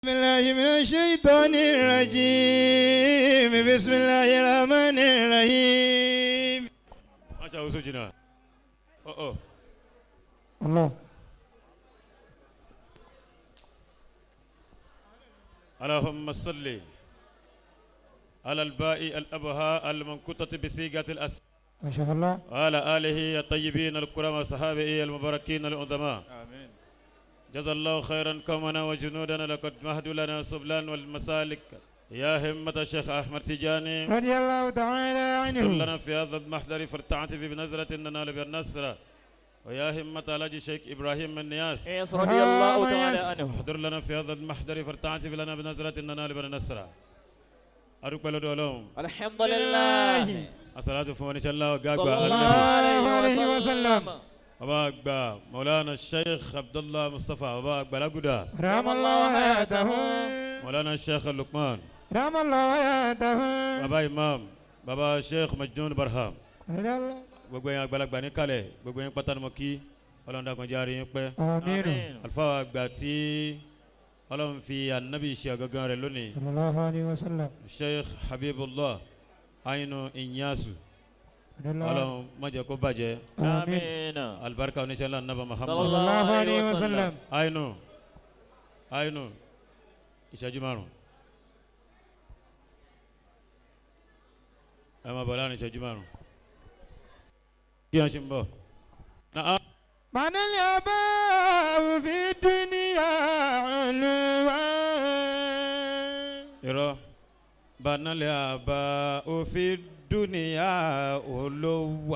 بالله من الشيطان الرجيم بسم الله الرحمن الرحيم. Wọ́n ṣe àwòsàn jìnnà. Ọ̀ الله. اللهم صل على الباء الأبهاء المنكوتة بصيغة الأس ما شاء الله. وعلى آله الطيبين الكرام وصحابه المباركين العظماء. آمين. جزا الله خيرا قومنا وجنودنا، لقد مهدوا لنا سبلا والمسالك. يا همة الشيخ أحمد تجاني رضي الله تعالى عنه. كلنا في هذا المحضر فارتعت في بنزرة ننال بالنصر. ويا همة الحاج الشيخ إبراهيم النياس رضي الله تعالى عنه. احضر لنا في هذا المحضر فارتعت لنا بنزرة ننال بالنصر. أدوك بلد. الحمد لله. الصلاة فún إن شاء الله صلى ọ̀gá الله عليه وسلم. Bàbá àgbà Maulana Sheikh Abdullah Mustapha, bàbá àgbà Lágùdà. رحم الله حياته. Maulana Sheikh Lukman. رحم الله حياته. Bàbá Imam, bàbá Sheikh Majnun Barham. رضي الله. Gbogbo yẹn àgbàlagbà ní kalẹ̀, gbogbo yẹn pátá ni mo kí. Ọlọ́run dákun jẹ́ àárín yín pẹ́. آمين. Àlùfáà àgbà tí Ọlọ́run fi ànábì ṣe ọ̀gángan rẹ̀ lónìí, صلى الله عليه وسلم. Sheikh Habibullah Ainu Inyasu. رضي الله. Ọlọ́run má jẹ́ kó bàjẹ́. آمين. آمين. Alibarika oníṣẹ́ ńlá nàbà Muhammad. صلى الله عليه وسلم. Ainu Ainu, ìṣẹ́jú 5, ẹ máa bọ̀ láàrin ìṣẹ́jú 5 kí wọ́n ṣe ń bọ̀. Na'am. من الآباء في الدنيا علوا. Irọ́ banalẹ̀ àbá òfin dúnìyà olówó.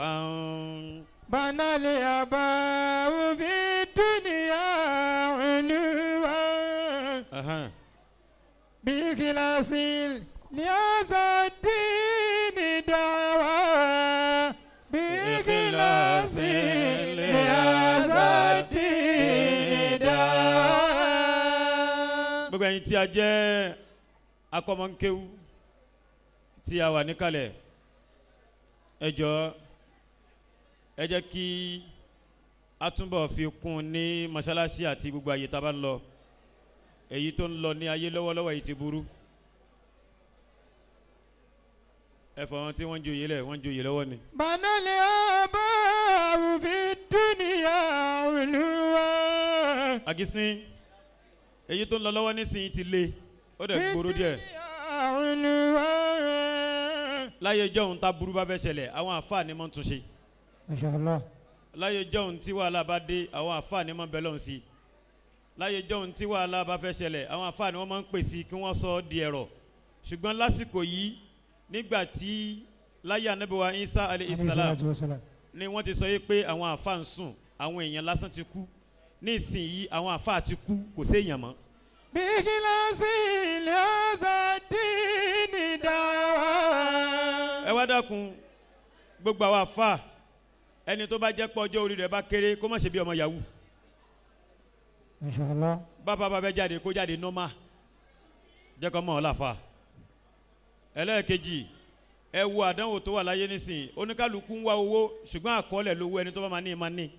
بنى الآباء في الدنيا علوا. بإخلاص لهذا الدين دعوة، بإخلاص لهذا الدين دعوة. Gbogbo ẹ̀yin tí a jẹ́ akọ́mọ̀nkéwú tí a wà níkàlẹ̀, ẹ jọ̀ọ́, ẹ jẹ́ kí a túnbọ̀ fi kún ní mọ́ṣáláṣí àti gbogbo àyè tá a bá ń lọ. Èyí tó ń lọ ní ayé lọ́wọ́lọ́wọ́ yìí ti burú. Ẹ fọ wọn tí wọ́n ń joyè lẹ̀, wọ́n ń joyè lọ́wọ́ ni. بنى الآباء في الدنيا علوا. Agisni, èyí tó ń lọ lọ́wọ́ nísìnyí ti le, ó dẹ̀ gbòòrò díẹ̀. علوا. Láyé jọ́hun tá burú bá fẹ́ ṣẹlẹ̀, àwọn àfáà ni mọ́ ń tún ṣe. ما شاء الله. Láyé jọ́hun tí wàhálà bá dé, àwọn àfáà ni mọ́ ń bẹ lọ́hùn sí. Láyé jọ́hun tí wàhálà bá fẹ́ ṣẹlẹ̀, àwọn àfáà ni wọ́n máa ń pè sí kí wọ́n sọ ọ́ di ẹ̀rọ. Ṣùgbọ́n lásìkò yìí, nígbà tí láyé Ànábì wa Isa alayhi salam الصلاة والسلام ni wọ́n ti sọ yìí pé àwọn àfáà ń sùn, àwọn èèyàn lásán ti kú. Nísìnyí àwọn àfáà ti kú, kò séèyàn mọ́. بإخلاص لهذا الدين دعوة. Ẹ wá dákun, gbogbo àwọn àfáà, ẹni tó bá jẹ́ pé ọjọ́ orí rẹ̀ bá kéré, kó má ṣe bí ọmọ yahoo. ما شاء الله. Bàbá bá fẹ́ jáde, kó jáde normal, jẹ́ kó mọ̀ ọ́ láfa. Ẹlẹ́ẹ̀kejì, ẹ wo àdánwò tó wà láyé nísìnyí. Oníkálukú ń wá owó, ṣùgbọ́n àkọọ́lẹ̀ lówó, ẹni tó bá máa ní máa ní.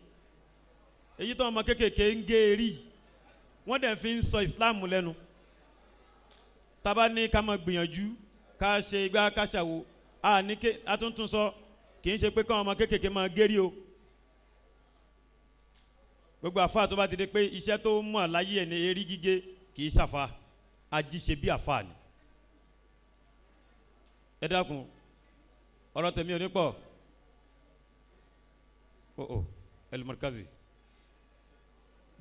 Èyí tó ọmọ kéékèèké ń gé eré, wọ́n dẹ̀ fi ń sọ Islam lẹ́nu. Tábà ní ká máa gbìyànjú ká ṣe igbá ká ṣàwò, a ní ké atúntún sọ, kì í ṣe pé káwọn ọmọ kéékèèké máa gérí o. Gbogbo àfa tó bá ti di pé iṣẹ́ tó mọ̀ láyé ẹ̀ ní erí gígé, kì í ṣàfa, ajíṣe bí àfa ni. Ẹ dákun, ọ̀rọ̀ tèmi ò ní pọ̀. O elimarkazi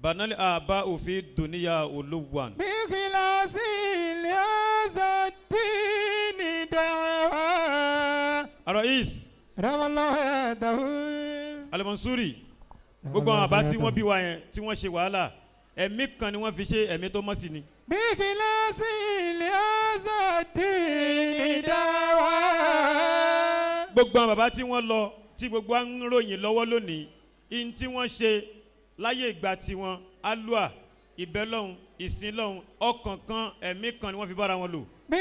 banali aba òfin dùníyà olówó. بإخلاص لهذا الدين دعوة. Arois. رحم الله حياته. Alimansuri, gbogbo àwọn àbá tí wọ́n bí wa yẹn, tí wọ́n ṣe wàhálà, ẹ̀mí kan ni wọ́n fi ṣe, ẹ̀mí tó mọ́ sí ni. بإخلاص لهذا الدين دعوة. Gbogbo àwọn bàbá tí wọ́n lọ, tí gbogbo wa ń ròyìn lọ́wọ́ lónìí, in tí wọ́n ṣe láyé ìgbà tiwọn, alua ìbẹ́lọ́hún, ìsìnlọ́hún, ọkàn kan, ẹ̀mí kan ni wọ́n fi bára wọn lò. Bí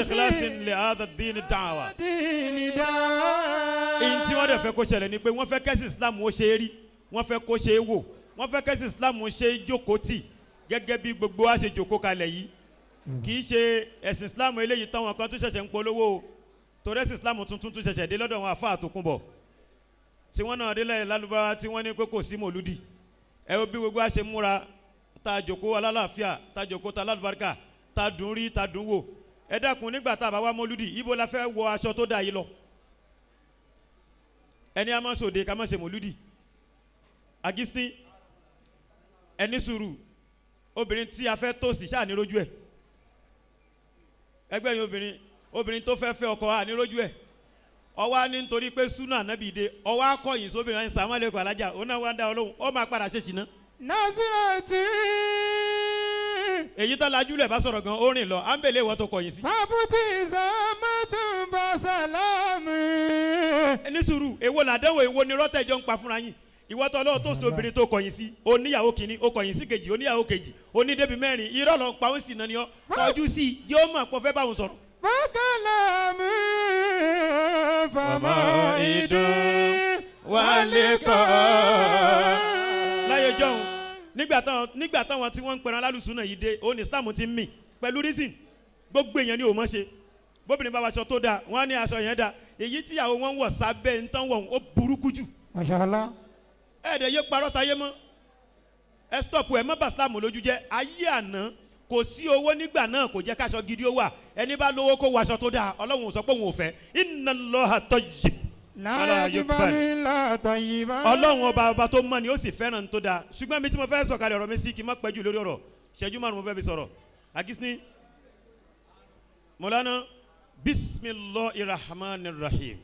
ikhlasin li hadha ad-din da'wa. الدين دعوة. In tí wọ́n dẹ̀ fẹ́ kó ṣẹlẹ̀ ni pé wọ́n fẹ́ kẹ́sì Islam ó ṣe é rí, wọ́n fẹ́ kó ṣe é wò, wọ́n fẹ́ kẹ́sì Islam ó ṣe é jókòó tì. Gẹ́gẹ́ bí gbogbo wa ṣe jòkó kalẹ̀ yìí, kì í ṣe ẹ̀sìn Islam eléyìí táwọn kan tó ṣẹ̀ṣẹ̀ ń polówó o, torí ẹ̀sìn Islam tuntun tó ṣẹ̀ṣẹ̀ dé lọ́dọ̀ àwọn àfáà tó kún bọ̀ tí wọ́n náà délẹ̀ lálùbáwá tí wọ́n ní pé kò sí mòlúdì. Ẹ wo bí gbogbo wa ṣe múra tá a jòkó alálàáfíà, tá a jòkó tá a lálùbáríkà, tá a dùn rí, tá a dùn wò. Ẹ dákun, nígbà tá a bá wá mòlúdì, ibo la fẹ́ wọ aṣọ tó dáa yìí lọ? Ẹni a máa sòde ká má ṣe mòlúdì. Augustine, ẹni sùúrù, obìnrin tí a fẹ́ tòsí ṣáà ní rójú ẹ̀. Ẹgbẹ́ yẹn, obìnrin, obìnrin tó fẹ́ fẹ́ ọkọ à ní rójú ẹ̀. Ọwọ́ á ní nítorí pé súnà ànábì dé, ọwọ́ á kọ̀yìn sóbìnrin ẹ̀ sàmúlẹ̀kọ̀ alájà, òun náà wá ń dá ọ lóhùn, ó máa padà ṣe ṣìnà. Nasirati. Èyí tó lajú lẹ̀ bá sọ̀rọ̀ gan, ó rìn lọ, à ń bèlè ìwọ tó kọ̀yìn sí. Fàbùtì sàmùtù bàṣàlámù. Ní sùúrù, èwo làdánwò, èwo ni rọ́tẹ̀jọ́ ń pa fúnra yín? Ìwọ tó lọ́wọ́ tó so obìnrin tó kọ̀yìn sí, oníyàwó kìíní, ó kọ̀yìn sí kejì, oníyàwó kejì, onídébi mẹ́rin, irọ́ lọ ń pa, ó sì náà ni ọ́ kọjú sí i, yóò mọ̀ pọ̀ fẹ́ báwọn sọ̀rọ̀. Bàkàlámù fàmà ìdún wálé kọ́. Láyé jọ́hun, nígbà táwọn tí wọ́n ń pẹran alálùsùn náà yìí dé, òun ní Islam ti ń mì pẹ̀lú reason. Gbogbo èèyàn ni ò mọ̀ ṣe. Bóbìnrin bá waṣọ tó dáa, wọ́n á ní aṣọ yẹn dáa. Èyí tíyàwó wọn ń wọ̀ sábẹ́ ń tán wọ̀, ó burúkú jù. Mashallah. Ẹ̀ẹ́dẹ̀ yé parọ́ tayé mọ́. Ẹ stop ẹ, má bà Islam lójú jẹ́. Ayé àná, kò sí owó nígbà náà, kò jẹ́ káṣọ gidi ó wà. Ẹni bá lówó kó waṣọ tó dáa. Ọlọ́run ò sọ pé òun ò fẹ́. Inna Allaha tayyib. La yaqbalu illa tayyiban. Ọlọ́run ọba, ọba tó mọ̀ ni, ó sì fẹ́ràn tó dáa. Ṣùgbọ́n mi tí mo fẹ́ sọ̀kalẹ̀ ọ̀rọ̀ mi sí, kí n má pẹ́ jù lórí ọ̀rọ̀, ṣẹ́jú 5 mo fẹ́ fi sọ̀rọ̀. Àgísní mọ̀lánà, bisimilahi rahman rahim,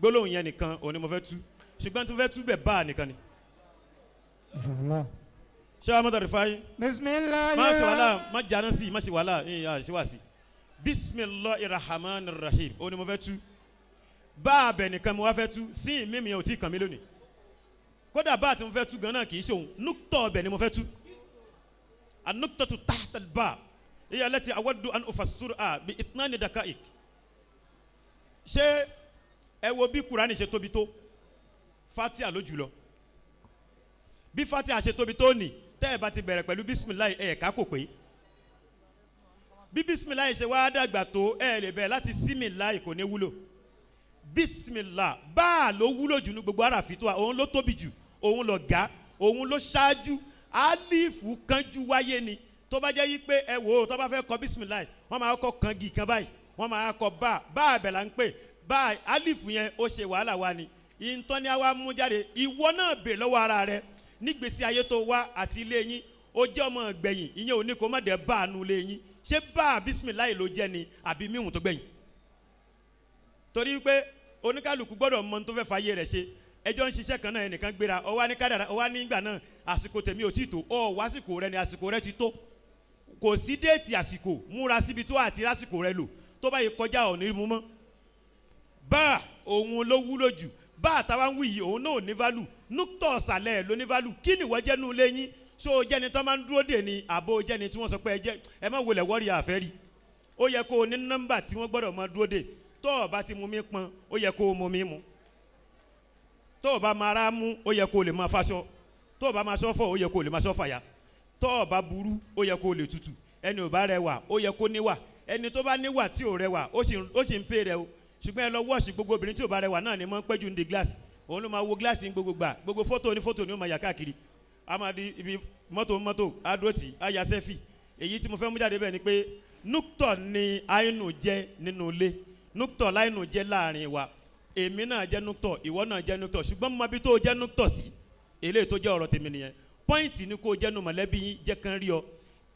gbólóhùn yẹn nìkan òun ni mo fẹ́ tú, ṣùgbọ́n tí mo fẹ́ tú bẹ̀ bá a nìkan ni. Mashallah. Ṣé wàá mọ́tò rìfáyé? Bisimilahi. Má ṣe wàhálà, má jáná sí, má ṣe wàhálà, ẹ̀ ẹ̀ ṣe wá sí. Bisimilahi rahman rahim òun ni mo fẹ́ tú. Bá a bẹ̀ nìkan mo wá fẹ́ tú sí mímì yẹn ò tí ì kàn mí lónìí. Kódà bá a ti mo fẹ́ tú gan náà kì í ṣe òun, núktọ̀ ọbẹ̀ ni mo fẹ́ tú. Anuktatu tahta alba hiya allati awaddu an ufassirha bi itnani dakaik. Ṣé ẹ wo bí Kurani ṣe tóbi tó? Fatia ló jùlọ. Bí Fatia ṣe tóbi tó nì, tẹ́ ẹ bá ti bẹ̀rẹ̀ pẹ̀lú bisimilayi, ẹ̀ ká kò pé. Bí bisimilayi ṣe wá dàgbà tó, ẹ lè bẹ̀rẹ̀ láti similayi, kò ní wúlò. Bisimilá báà ló wúlò jù ní gbogbo àràfi tó wa. Òun ló tóbi jù, òun lọ gá, òun ló ṣáájú. Álífù kanjú wáyé ni. Tó bá jẹ́ yí pé ẹ wò ó, tó bá fẹ́ kọ bisimilayi, wọ́n máa kọ́ kangi kan báyìí, wọ́n máa kọ bá bá àbẹ̀ là ń pè bá álífù yẹn. Ó ṣe wàhálà wa ni ìntọ́ni àwa mú jáde. Ìwọ náà bè lọ́wọ́ ara rẹ nígbèsí ayé tó wá àti ilé yín. Ó jẹ́ ọmọ gbẹ̀yìn, ìyẹn ò ní kó má dẹ̀ bá àánú ilé yín. Ṣé bá bisimilayi ló jẹ́ ni àbí mímú tó gbẹ̀yìn? Torí pé oníkálukú gbọ́dọ̀ mọ ohun tó fẹ́ fàyè rẹ̀ ṣe. Ẹjọ́ ń ṣiṣẹ́ kan náà, ẹnìkan gbéra, ọwọ́ ní kádàrá, ọwọ́ nígbà náà àsìkò tèmi ò tí tó. Ọ wásìkò rẹ ni àsìkò rẹ ti tó. Kò sí date àsìkò. Múra síbi tó àti lásìkò rẹ lò, tó bá yẹ kọjá, ò ní mú mọ́. Bá òun ló wúlò jù. Bá àtàwọn wí yìí, òun náà ò ní value. Núktọ̀ ọ̀sàlẹ̀ ló ní value. Kí ni ìwọ jẹ́ nú lẹ́yìn? Ṣó o jẹ́ni tó máa ń dúró dè ní, àbó o jẹ́ni tí wọ́n sọ pé ẹ jẹ́ ẹ má wọlé wọ́ọ̀rì àfẹ́ rí? Ó yẹ kó o ní nọ́mbà tí wọ́n gbọ́dọ̀ máa dúró dè. Tó o bá ti mú mi pọn, ó yẹ kó o mú mi mu. Tó o bá máa ra mú, ó yẹ kó o lè máa faṣọ. Tó o bá máa ṣọ́fọ̀, ó yẹ kó o lè máa ṣọ́fàyà. Tó o bá burú, ó yẹ kó o lè tutù. Ẹni ò bá rẹwà, ó yẹ kó níwà. Ẹni tó bá níwà tí ò rẹwà, ó sì ń pè rẹ o. Ṣùgbọ́n ẹ lọ wọ́ọ̀ṣì, gbogbo obìnrin tí ò bá rẹwà náà ni mọ́ ń pẹ́jù ní di gíláàsì. Òun ló máa wo gíláàsì ní gbogbo gbà. Gbogbo fọ́tò ní fọ́tò ni ó máa yà káàkiri, a máa di ibi mọ́tò mọ́tò, á dúró tì, á ya selfie. Èyí tí mo fẹ́ mú jáde bẹ́ẹ̀ ni pé núktọ̀ ni àìnù jẹ́ nínú ilé, núktọ̀ láìnù jẹ́ láàrin wa. Èmi náà jẹ́ núktọ̀, ìwọ náà jẹ́ núktọ̀, ṣùgbọ́n mo mọ ibi tó o jẹ́ núktọ̀ sí. Eléyìí tó jẹ́ ọ̀rọ̀ tèmi nìyẹn. Point ni kó o jẹ́ nu mọ̀lẹ́bí yín, jẹ́ kán rí ọ.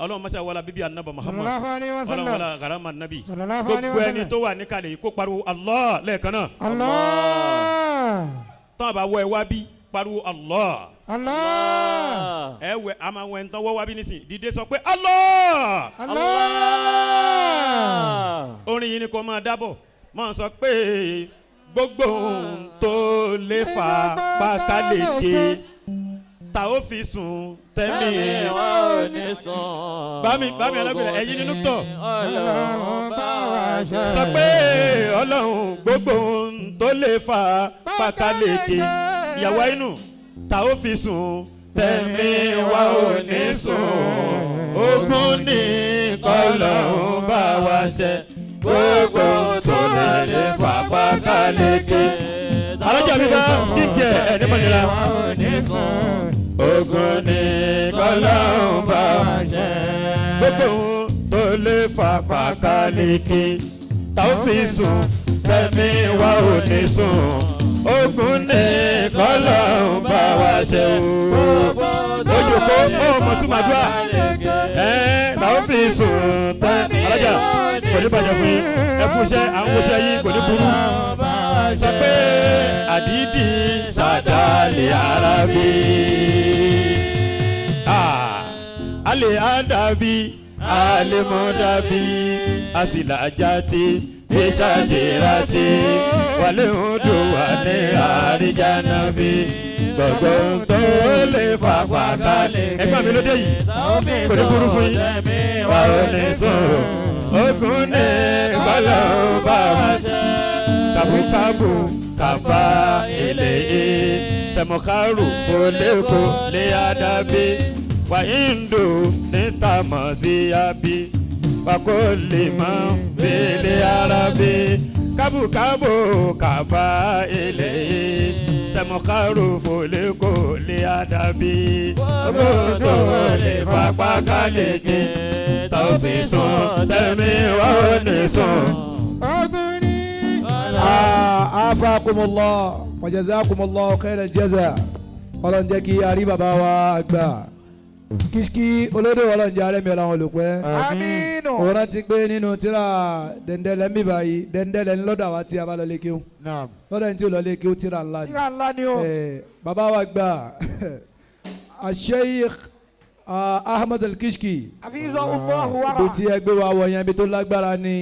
Ọlọ́run mọ́ṣá wọlá bíbí anábọ̀ Muhammad. Sallallahu alayhi wa Ọlọ́run sallam. wọlá garama nabi. Sallallahu alayhi Gbogbo wa ẹni sallam. tó wà níkàlẹ̀ yìí, kó pariwo Allah lẹ́ẹ̀kan náà. Allah. Tọ́ àbá wọ ẹ wá bí, pariwo Allah. Allah. Ẹ wẹ, a máa wẹ ń tán wọ́ wá bí nísìn. Dìde, sọ pé Allah. Allah. Orin yìí ni kò máa dábọ̀, máa sọ pé gbogbo ohun tó lè fà pákáleke ta ó fi sùn tẹ́mi. Ẹ̀mí wa ò ní sùn. Bámi, alágbèrè, ẹ̀yin nínú tọ̀. Ọlọ́run bá wa ṣe. Sọ pé ọlọ́run, gbogbo ohun tó lè fà pákáleke, ìyàwó inú ta ó fi sùn. Tẹ̀mí wa ò ní sùn. Ogun ní kọ́lọ́hún bá wa ṣe. Gbogbo tó lè lè fà pákáleke. Alájà mi bá skin care ẹ̀ ní mọ̀nira. Ogun ní kọ́lọ́hún bá wa ṣe. Gbogbo tó lè fà pákáleke. Tá ò fi sùn, tẹ̀mí wa ò ní sùn. Ogun ní kọ́lọ́hún bá wa ṣe o. Ojú kó ó mọ̀ tún màdúrà. Ẹ tá ò fi sùn tẹ́ alájà kò ní bàjẹ́ fún yín. Ẹ kú iṣẹ́, à ń woṣẹ́ yín kò ní burú. Sọ pé àdídì sàdálì arábí. Alẹ́ àdàbí alimọ̀dàbí àsìlàjàtì ìṣàjìràtì wàlẹ́hùndù wà ní àríjànàbí gbogbo tó lè fà pàkálẹ̀. Ẹgbẹ́ mi ló dé yìí kò ní burú fún yín wà ó ní sùn ogun ní kọ́lọ́ bá wa kàbúkàbù kàbá ilé tẹmọkárù fọlẹ́kọ̀ lé àdàbí wà hindu níta mọ̀ sí àbí wà kò lè mọ̀ bẹ́lẹ̀ arábí kábùkábù kàbá ilé tẹmọkárù fọlẹ́kọ̀ lé àdàbí gbogbo tó lè fapá kálẹ̀kẹ́ tó fi sùn tẹ̀mí wà ó ní sùn. Ogun ní. Afakumullah wa jazakumullah khairal jaza. Ọlọ́run jẹ́ kí a rí bàbá wa àgbà Kishki olódò, Ọlọ́run jẹ́ arẹ́mi ọ̀làwọn olùpẹ́. Aminu. Òun rántí pé nínú tíra dẹ̀ndẹ̀lẹ̀ ń bì báyìí, dẹ̀ndẹ̀lẹ̀ ń lọ́dọ̀ àwa tí a bá lọ lé kéwú, Naam. lọ́dọ̀ ẹni tí ò lọ lé kéwú, tíra ńlá ni. Tíra ńlá ni o. Bàbá wa gbà Sheikh Ahmad al-Kishki, Hafizahullahu wa ibi tí ẹgbẹ́ wa wọ̀ yẹn, ibi tó lágbára ni,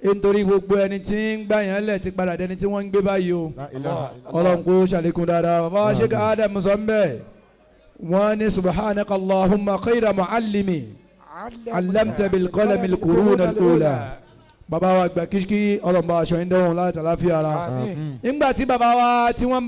nítorí gbogbo ẹni tí ń gbà yẹn lẹ̀ ti padà dẹni tí wọ́n ń gbé báyìí o. La ilaha illallah. Ọlọ́run kó ṣàlékún dáadáa. Bàbá wa Sheikh Adam sọ ń bẹ̀, wọ́n ní subhanaka Allahumma khayra muallimi allamta bil qalami al-quruna al-ula. Bàbá wa gbà Kishki, Ọlọ́run bá aṣọ yín dẹ́wọ̀n láti àlàáfíà ara. Àmín. Nígbà tí bàbá wa tí wọ́n